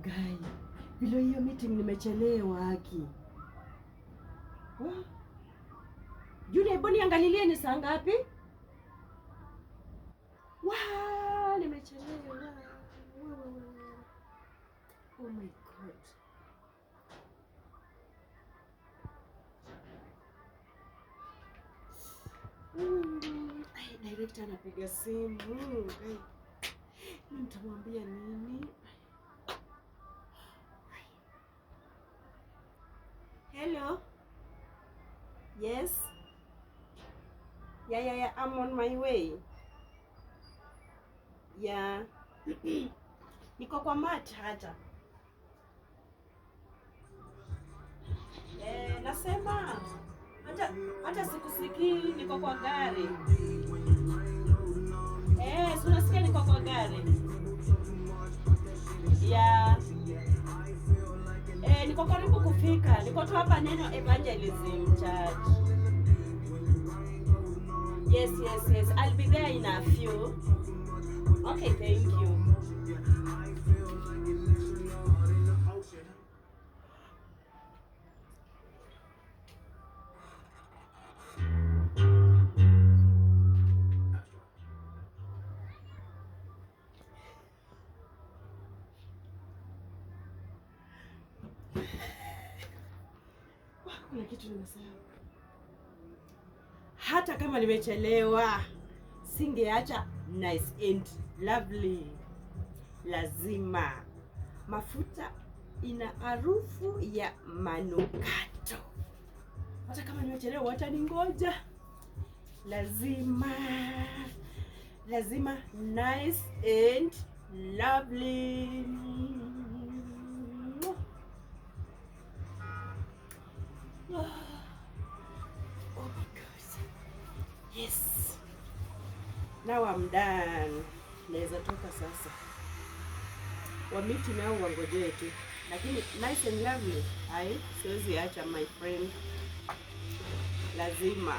Guy, vile hiyo meeting nimechelewa aki. Wah. Julia, hebu niangalilie ni saa ngapi? Wah, nimechelewa. Wah, wah, wah, wah. Oh my God. Ai, director anapiga simu. Ai, mimi nitamwambia nini? Hello. Yes. Yeah. I'm on my way. Yeah. Niko kwa mat hata. Eh, nasema hata sikusikii, niko kwa gari. Eh, si unasikia niko kwa gari? Yeah. Eh, niko karibu kufika. Niko tu hapa Neno Evangelism Church. Yes. I'll be there in a few. Okay, thank you. Wah, kuna kitu nimesahau. Hata kama nimechelewa, singeacha nice and lovely. Lazima mafuta ina harufu ya manukato. Hata kama nimechelewa, wataningoja. Lazima, lazima nice and lovely. Oh my God. Yes. Now I'm done. Naweza toka sasa. Wamiti nao wangojee tu. Lakini nice and lovely. Ai, siwezi acha my friend. Lazima.